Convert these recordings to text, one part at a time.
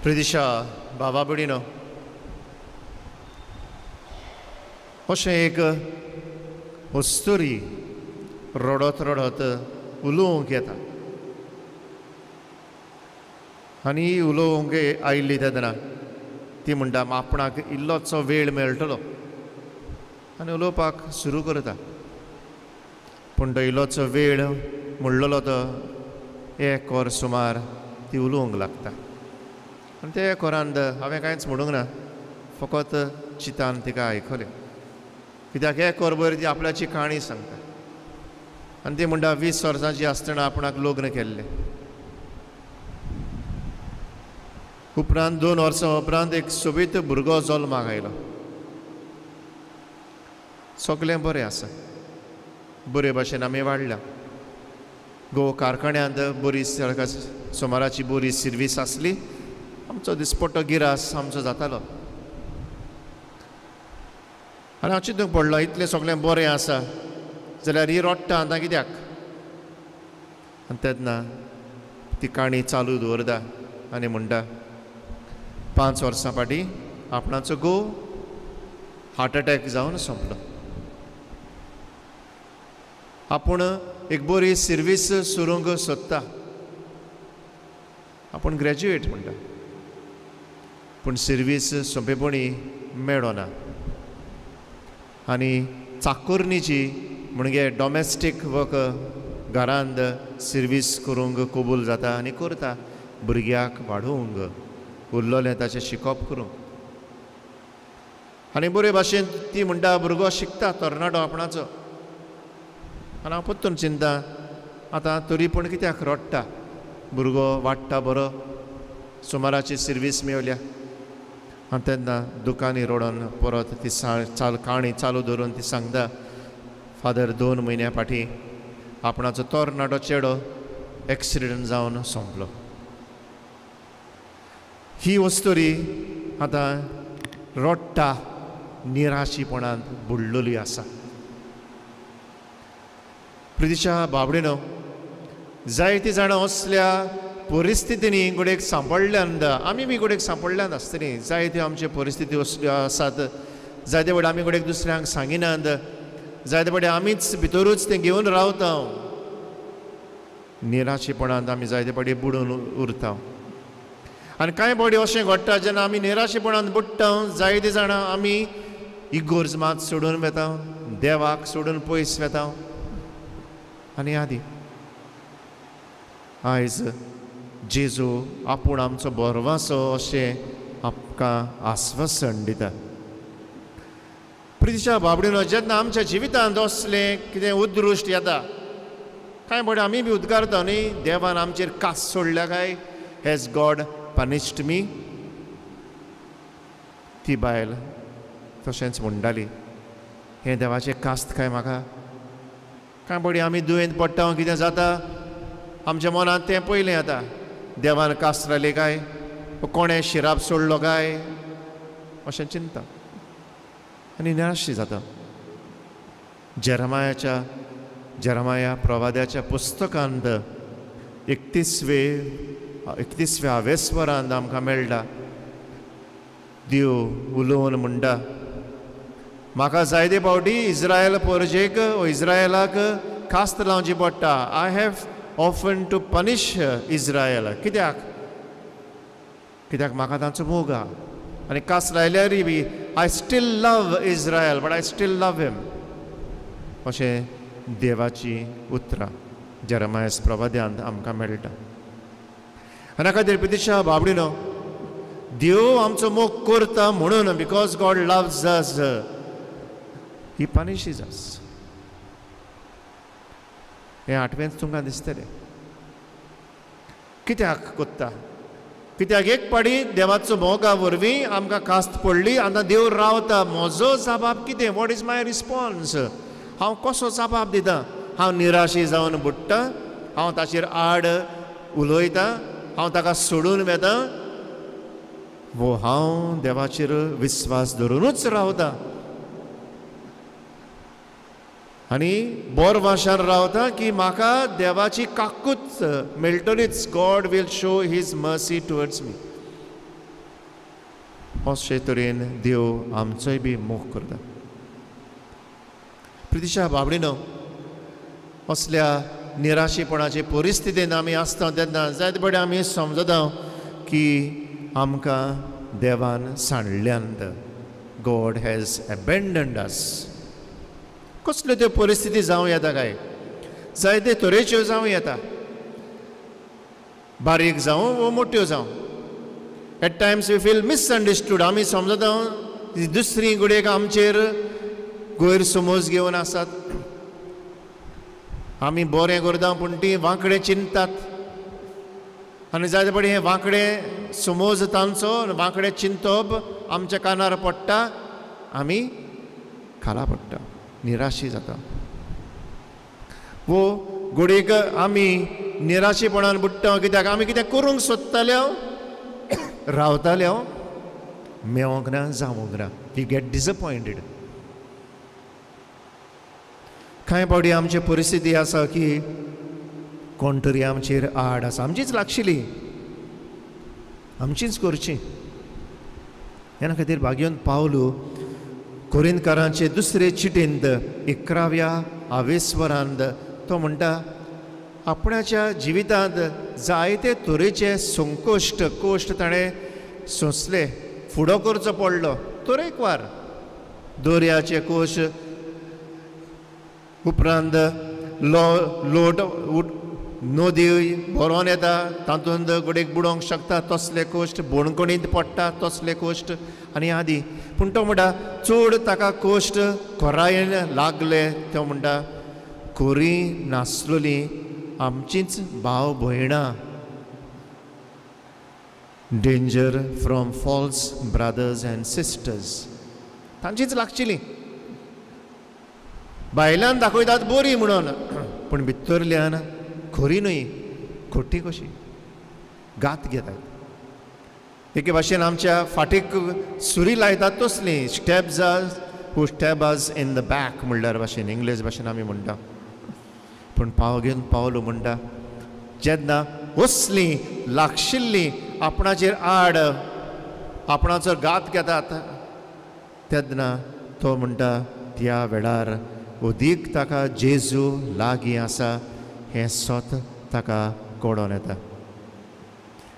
प्रिदिशा बाबा भयणीनो, अशें एक अस्तुरी रडत रडत उलोवंक येता आनी उलोवंक आयिल्ली तेन्ना ती म्हणटा आपणाक इल्लोचो वेळ मेळटलो आनी उलोवपाक सुरू करता. पूण तो इल्लोचो वेळ म्हणलेलो तो एक वर सुमार ती उलोवंक लागता आनी ते एक वरान हांवें कांयच म्हणूंक ना, फकत चितान तिका आयकलें. कित्याक एक वर भर ती आपल्याची काणी सांगता आनी ती म्हणटा 20 वर्सांची आसतना आपणाक लग्न केल्लें, उपरांत 2 वर्सां उपरांत एक सोबीत भुरगो जल्माक आयलो. सगळें बरें आसा, बरे भाशेन आमी वाडल्या. गोवा कारखान्यांत बरी सुमाराची बरी सर्वीस आसली, आमचो दिसपट्टो गिरास आमचो जातालो. आनी हांव चिंतूंक पडलो इतलें सगळें बरें आसा जाल्यार ही रडटा आतां कित्याक? आनी तेन्ना ती काणी चालू दवरता आनी म्हणटा 5 वर्सां फाटीं आपणाचो घोव हार्ट अटॅक जावन सोंपलो. आपूण एक बरी सर्वीस सुरूंक सोदता, आपूण ग्रॅज्युएट म्हणटा, पूण सर्वीस सोंपेपणी मेळना आनी चाकोरणीची म्हणजे डॉमेस्टीक वर्क घरांत सर्वीस करूंक कबूल जाता आनी करता, भुरग्याक वाडोवंक, उरलेलें ताचें शिकप करूंक. आनी बरे भाशेन ती म्हणटा भुरगो शिकता तरणाटो आपणाचो. आनी हांव परतून चिंता आतां तरी पूण कित्याक रडटा, भुरगो वाडटा बरो, सुमाराची सर्वीस मेवल्या. आनी तेन्ना दुकानी रडोन परत ती काणी चालू धरून ती सांगता, फादर 2 म्हयन्या फाटीं आपणाचो तरणाटो चेडो एक्सिडंट जावन सोंपलो. ही वस्तुरी आतां रडटा, निराशीपणांत बुडलेली आसा. प्रितीच्या बाबडीनो, जायतीं जाणां असल्या परिस्थितींनी घडयेक सांपडल्यान, आमी बी घडयेक सांपडल्यान आसतलीं. जायत्यो आमच्यो परिस्थिती असल्यो आसात, जायते फावटी आमी घडयेक दुसऱ्यांक सांगिनात, जायते फावटी आमीच भितरूच तें घेवन रावता. निराशेपणांत आमी जायते फावटी बुडून उरता. आनी कांय फावटी अशें घडटा जेन्ना आमी निराशेपणांत बुडटा, जायते जाणां आमी इगोर्ज मात सोडून वता, देवाक सोडून पयस वता. आनी आदी आयज जेजू आपूण आमचो बरवासो अशें आमकां आस्वासन दिता. प्रितीच्या बाबडीनो, जेन्ना आमच्या जिवितांत असलें कितें उदृश्ट येता, कांय फावटी आमी बी उद्गारता न्ही, देवान आमचेर कास सोडल्या काय, हॅज गॉड पनिश्ड मी? ती बायल तशेंच म्हणटाली, हें देवाचें कास्त काय म्हाका? कांय फावटी आमी दुयेंत पडटा, कितें जाता आमच्या मनांत तें पयलें येता, देवान कास्त लायली काय, कोणें शिराप सोडलो काय, अशें चिंता आनी निराशी जाता. जेरमाया प्रवाद्याच्या पुस्तकांत 31व्या वेस्वरांत आमकां मेळटा, देव उलोवन म्हणटा, म्हाका जायते फावटी इज्रायल पोरजेक इज्रायलाक कास्त लावची पडटा. I have often to punish Israel. कित्याक? कित्याक म्हाका तांचो मोग आहा आनी कास लायल्यारूय बी I still love Israel, but I still love him, अशें देवाची उतरां जेरमायस प्रवाद्यांत आमकां मेळटा. आनी खातीर प्रितीशा बाबडीनो, देव आमचो मोग करता म्हणून, because God loves us he punishes us. हें आठवेंच तुमकां दिसतलें. कित्याक कोत्ता? कित्याक एक पाडी देवाचो मोगा वरवीं आमकां कास्त पडली, आतां देव रावता, म्हजो जबाब कितें? What is my response? हांव कसो जबाब दिता? हांव निराशी जावन बुडटा, हांव ताचेर आड उलयता, हांव ताका सोडून वता, वो हांव देवाचेर विस्वास धरुनूच रावता आनी बोरवाशान रावता की म्हाका देवाची काकूत मेळटलीच. God will show his mercy towards me. अशे तरेन देव आमचोय बी मोग करता. प्रितिशा बाबडीनो, असल्या निराशेपणाचे परिस्थितीन आमी आसता तेन्ना जायते फावटी आमी समजता की आमकां देवान सांडल्यांत, गॉड हॅज एबेंडन्ड अस. कसल्यो त्यो परिस्थिती जावं येता काय, जायते तरेच्यो जावं येता, बारीक जावं वो मोट्यो जावं. At times we feel misunderstood. आमी समजता दुसरी घडयेक आमचेर गैरसमज घेवन आसात, आमी बरें करता पूण ती वांकडें चिंततात आनी जायते फावटी हें वांकडें समज तांचो वांकडें चिंतप आमच्या कानार पडटा, आमी खाला पडटा, निराशी जाता. वो घडयेक आमी निराशेपणान बुडटा कित्याक आमी कितें करूंक सोदताले, रावताले, मेवोंक ना, जावंक ना, we get disappointed. कांय फावटी आमची परिस्थिती आसा की कोण तरी आमचेर आड आसा, आमचीच लागशिल्ली, आमचीच करची. ह्या खातीर भाग्योन पावलू कोरिंतकारांचे दुसरे चिटींत 11व्या आवेस्वरांत तो म्हणटा, आपणाच्या जिवितांत जायते तरेचे संकोश्ट कोश्ट ताणें सोंसले, फुडो करचो पडलो तरेकवार, दर्याचे कोश, उपरांत लोट नदी भरोन येता तातूंत घडयेक बुडोवंक शकता तसले कोश्ट, बोणकणींत पडटा तसले कोश्ट आनी आदी. पूण तो म्हणटा चड ताका कोश्ट खोरायेन लागले. तो म्हणटा खोरी नासलोली आमचीच भाव भयणां, danger from false brothers and sisters, तांचीच लागचिली. भायल्यान दाखयतात बरी म्हणून पूण भितरल्यान खरी न्हय, खोटी कशी घात घेतात. एके भाशेन आमच्या फाटीक सुरी लायतात तसली, stabs us who stab us in the back म्हणल्यार भाशेन इंग्लीश भाशेन आमी म्हणटा. पूण पाव घेवन पावलो म्हणटा जेन्ना असली लागशिल्ली आपणाचेर आड आपणाचो घात घेतात तेन्ना तो म्हणटा त्या वेळार अदीक ताका जेजू लागीं आसा हें सत ताका कळोन येता.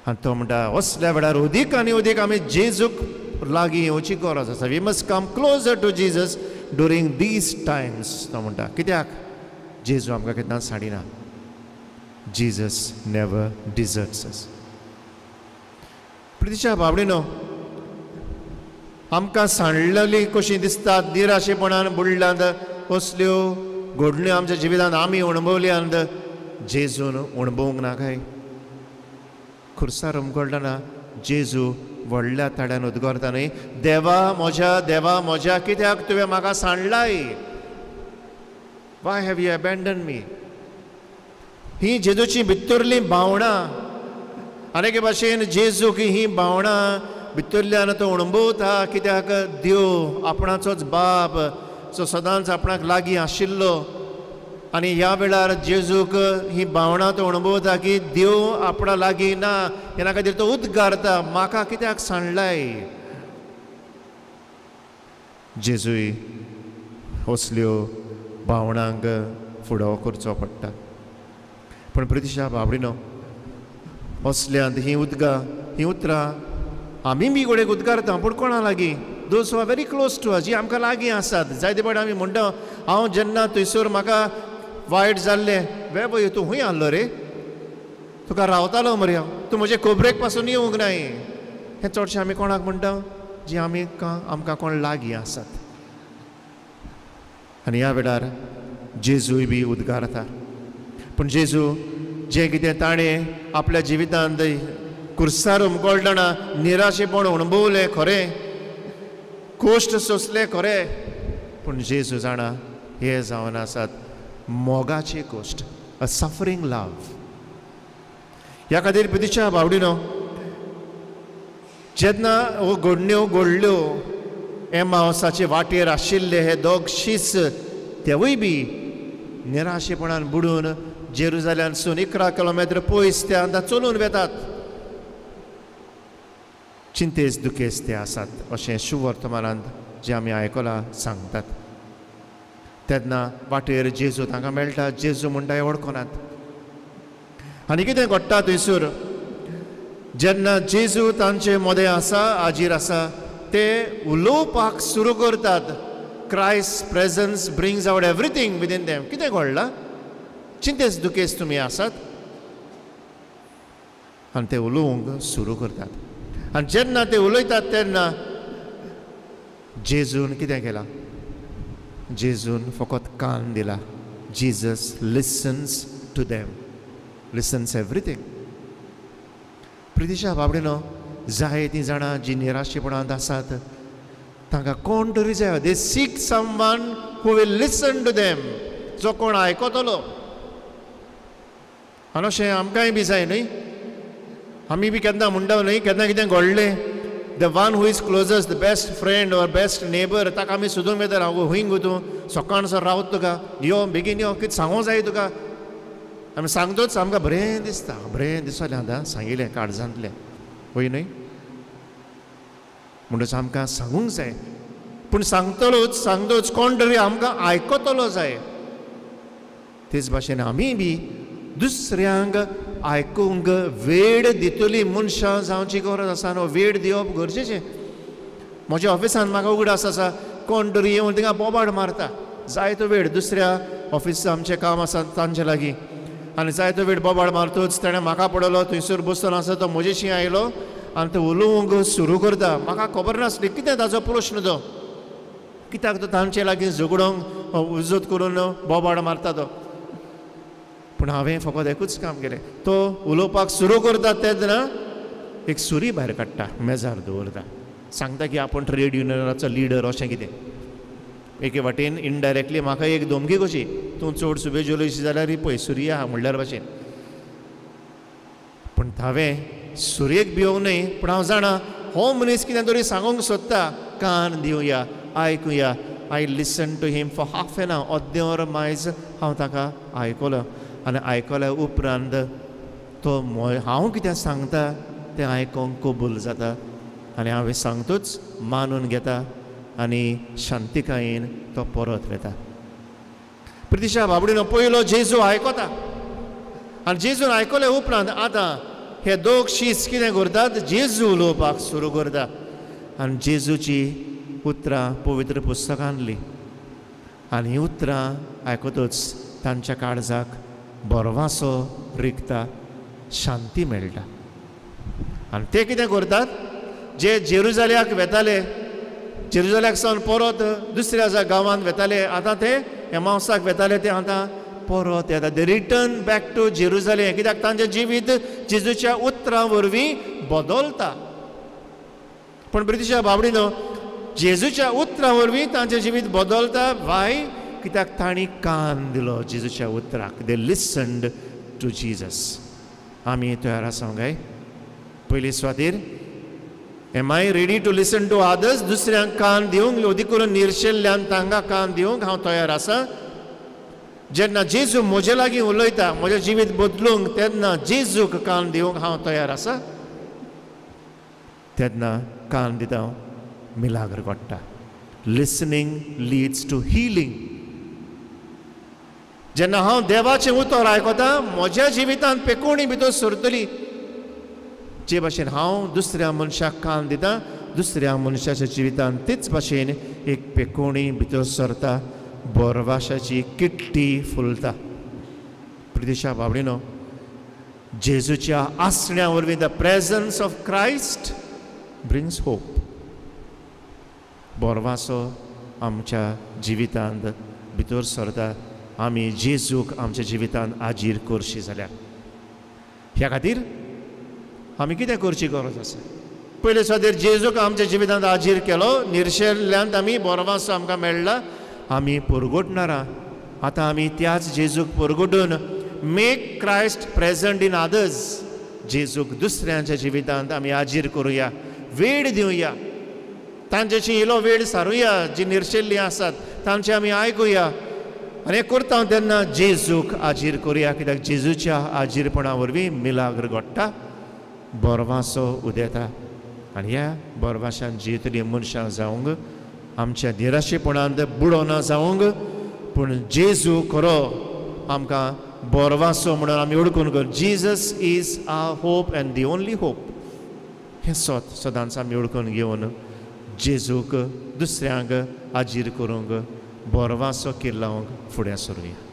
आनी तो म्हणटा असल्या वेळार अदीक आनी अदीक आमी जेजूक लागीं येवची गरज आसा. We must come closer to Jesus during these times. तो म्हणटा कित्याक जेजू आमकां केन्ना साडिना, जीजस नेवर डिजर्ट्स अस. प्रितीच्या बाबडीनो, आमकां सांडलेली कशी दिसतात, निराशेपणान बुडल्यांत असल्यो घडण्यो आमच्या जिवितांत आमी अणभवल्यांत, जेजून अणभवूंक ना काय. खुर्सार उमगळटना जेजू व्हडल्या ताड्यान उदगरता न्हय, देवा म्हज्या देवा म्हज्या कित्याक तुवें म्हाका सांडलाय, why have you abandon me. ही जेजूची भितरलीं भावनां. आनी एके भाशेन जेजूक ही भावनां भितरल्यान तो अणभवता कित्याक देव आपणाचोच बाप जो सदांच आपणाक लागीं आशिल्लो आनी ह्या वेळार जेजूक ही भावनां तो अणभवता की देव आपणा लागीं ना, ह्या खातीर तो उद्गारता म्हाका कित्याक सांडलाय. जेजूय असल्यो भावनांक फुडो करचो पडटा. पूण प्रतिशा बाबडीनो, असल्यांत ही उदकां ही उतरां आमी बी गोडेक उदकारता पूण कोणा लागीं, those who are very close to us, जी आमकां लागीं आसात. जायते फावटी आमी म्हणटा हांव जेन्ना थंयसर म्हाका वायट जाल्लें, वे पळय तूं खूंय आहलो रे, तुका रावतालो मरे हांव, तूं म्हजे खबरेक पासून येवंक नाय. हें चडशें आमी कोणाक म्हणटा, जी आमी आमकां कोण लागीं आसात. आनी ह्या वेळार जेजूय बी उद्गारता. पूण जेजू जें कितें ताणें आपल्या जिवितांत कुर्सार उमकळटना निराशेपण अणभवलें खरें, कोश्ट सोंसले खरें, पूण जेजू जाणा हे जावन आसात मोगाचे कोश्ट, अ सफरींग लव. ह्या खातीर पितिच्या बावडीनो, जेन्ना हो घडण्यो घडल्यो एमावसाचे वाटेर आशिल्ले हे दोग शीस तेवूय बी निराशेपणान बुडून जेरुजाल्यांसून 11 किलोमिटर पयस त्या आतां चलून वेतात. चिंतेस दुखेस ते आसात अशें शुवर्तमानांत जें आमी आयकलां सांगतात. तेन्ना वाटेर जेजू तांकां मेळटा. जेजू म्हणटा हे वळखनात. आनी कितें घडटा थंयसर, जेन्ना जेजू तांचे मदें आसा, हाजीर आसा, ते उलोवपाक सुरू करतात. Christ presence brings out everything within them. कितें घडलां? चिंतेस दुखेस तुमी आसात. आनी ते उलोवंक सुरू करतात. आनी जेन्ना ते उलयतात तेन्ना जेजून कितें केलां? जेजून फकत कान दिला. Jesus listens to them, listens everything. प्रितिशा बाबडेनो, जाय तीं जाणां जीं निराशेपणांत आसात तांकां कोण तरी जाय. They seek someone who will listen to them, जो कोण आयकतलो. आनी अशें आमकांय बी जाय न्हय. आमी बी केन्ना म्हणटा न्हय, केन्ना कितें घडलें, the one who is closest, the best friend or best neighbour, ताका आमी सोदूंक वयता. हांव खंय गो तूं, सकाळसो रावत तुका, यो बेगीन यो, कितें सांगूंक जाय तुका. आमी सांगतोच आमकां बरें दिसता, बरें दिसलें आतां सांगिल्लें काळजांतलें, वय न्हय. म्हणटच आमकां सांगूंक जाय, पूण सांगतलोच सांगतोच कोण तरी आमकां आयकतलो जाय. तेच भाशेन आमी बी दुसऱ्यांक आयकूंक वेळ दितली मनशां जावची गरज आसा. न्हू वेळ दिवप गरजेचें. म्हज्या ऑफिसान म्हाका उगडास आसा, कोण तरी येवन थिंगा बोबाड मारता जायतो वेळ. दुसऱ्या ऑफिस आमचें काम आसा तांचे लागीं, आनी जायतो वेळ बोबाड मारतूच ताणें म्हाका पळयलो, थंयसर बसून आसा तो म्हजेशी आयलो आनी तो उलोवंक सुरू करता. म्हाका खबर नासली कितें ताजो प्रश्न तो, कित्याक तो तांचे लागीं झगडोंक उजत करून बोबाड मारता तो. पूण हांवें फकत एकूच काम केलें, तो उलोवपाक सुरू करता तेन्ना एक सुरी भायर काडटा, मेजार दवरता, सांगता की आपूण ट्रेड युनियनाचो लिडर अशें कितें. एके वाटेन इनडायरेक्टली म्हाका एक धमकी कशी, तूं चड सुबेज उलयशी जाल्यार ही पळय सुरी आहा म्हणल्यार भाशेन. पूण हांवें सुरयेक भिवंक न्हय, पूण हांव जाणा हो मनीस कितें तरी सांगूंक सोदता. कान दिवया, आयकुया. I listen to him for half an hour, अर्दें वर मायज हांव ताका आयकलो. आनी आयकल्या उपरांत तो हांव कितें सांगता तें आयकूंक कबूल जाता आनी हांवें सांगतूच मानून घेता आनी शांतिकायेन तो परत वता. प्रतिशा बाबडीनो पयलो जेजू आयकता आनी जेजून आयकले उपरांत आतां हे दोग शीस कितें करतात, जेजू उलोवपाक सुरू करता. आनी जेजूची उतरां पवित्र पुस्तकांतली आनी ही उतरां आयकतूच तांच्या काळजाक बरवासो रिगता, शांती मेळटा. आनी ते कितें करतात, जे जेरुजाल्याक वेताले, जेरुजाल्याक सावन परत दुसऱ्या गांवांत वेताले, आतां ते एमावसाक वेताले, ते आतां परत येता. They return back to Jerusalem. कित्याक तांचें जिवीत जेजूच्या उतरां वरवीं बदलता. पूण ब्रिटिशा बाबडीनो, जेजूच्या उतरां वरवीं तांचें जिवीत बदलता. वाय? कित्याक तांणी कान दिलो जेजूच्या उतराक. They listened to Jesus. आमी तयार आसा काय? पयली स्वातीर, am I ready to listen to others? दुसऱ्यांक कान दिवंक, अदीक करून निर्शेल्ल्यान तांकां कान दिवंक हांव तयार आसा. जेन्ना जेजू म्हजे लागीं उलयता, म्हजें जिवीत बदलूंक, तेन्ना जेजूक कान दिवंक हांव तयार आसा. तेन्ना कान दिता हांव, मिलाग्र घडटा. Listening leads to healing. जेन्ना हांव देवाचें उतर आयकता, म्हज्या जिवितांत पेकोणी भितर सरतली. जे भाशेन हांव दुसऱ्या मनशाक कान दिता, दुसऱ्या मनशाच्या जिवितांत तेच भाशेन एक पेकोणी भितर सरता, बोरवाशाची किट्टी फुलता. प्रतिशा बाबडीनो, जेजूच्या आसण्या वरवीं the presence of Christ brings hope. बोरवासो आमच्या जिवितांत भितर सरता. आमी जेजूक आमच्या जिवितांत आजीर करशी जाल्यार ह्या खातीर आमी कितें करची गरज आसा? पयले सुवातेर जेजूक आमच्या जिवितांत आजीर केलो, निर्शेल्ल्यान आमी बोरवासो आमकां मेळ्ळा, आमी परगटणारा. आतां आमी त्याच जेजूक परगटून make Christ present in others. जेजूक दुसऱ्यांच्या जिवितांत आमी आजीर करुया, वेळ दिवया, तांच्याशी इलो वेळ सारुया, जी निर्शेल्लीं आसात तांचे आमी आयकुया. आनी हें करता तेन्ना जेजूक आजीर करुया, कित्याक जेजूच्या आजीरपणा वरवीं मिलाग्र घडटा, बोरवासो उदेता आनी ह्या बोरवाशान जियेतली मनशां जावंक, आमच्या निराशेपणांत बुडोना जावंक, पूण जेजू खरो आमकां बोरवासो म्हणून आमी ओळखून कर. Jesus is our hope and the only hope. हें सत सदांच आमी ओळखून घेवन जेजूक दुसऱ्यांक हाजीर करूंक बोरवासो किल्लावंक फुडें सरुया.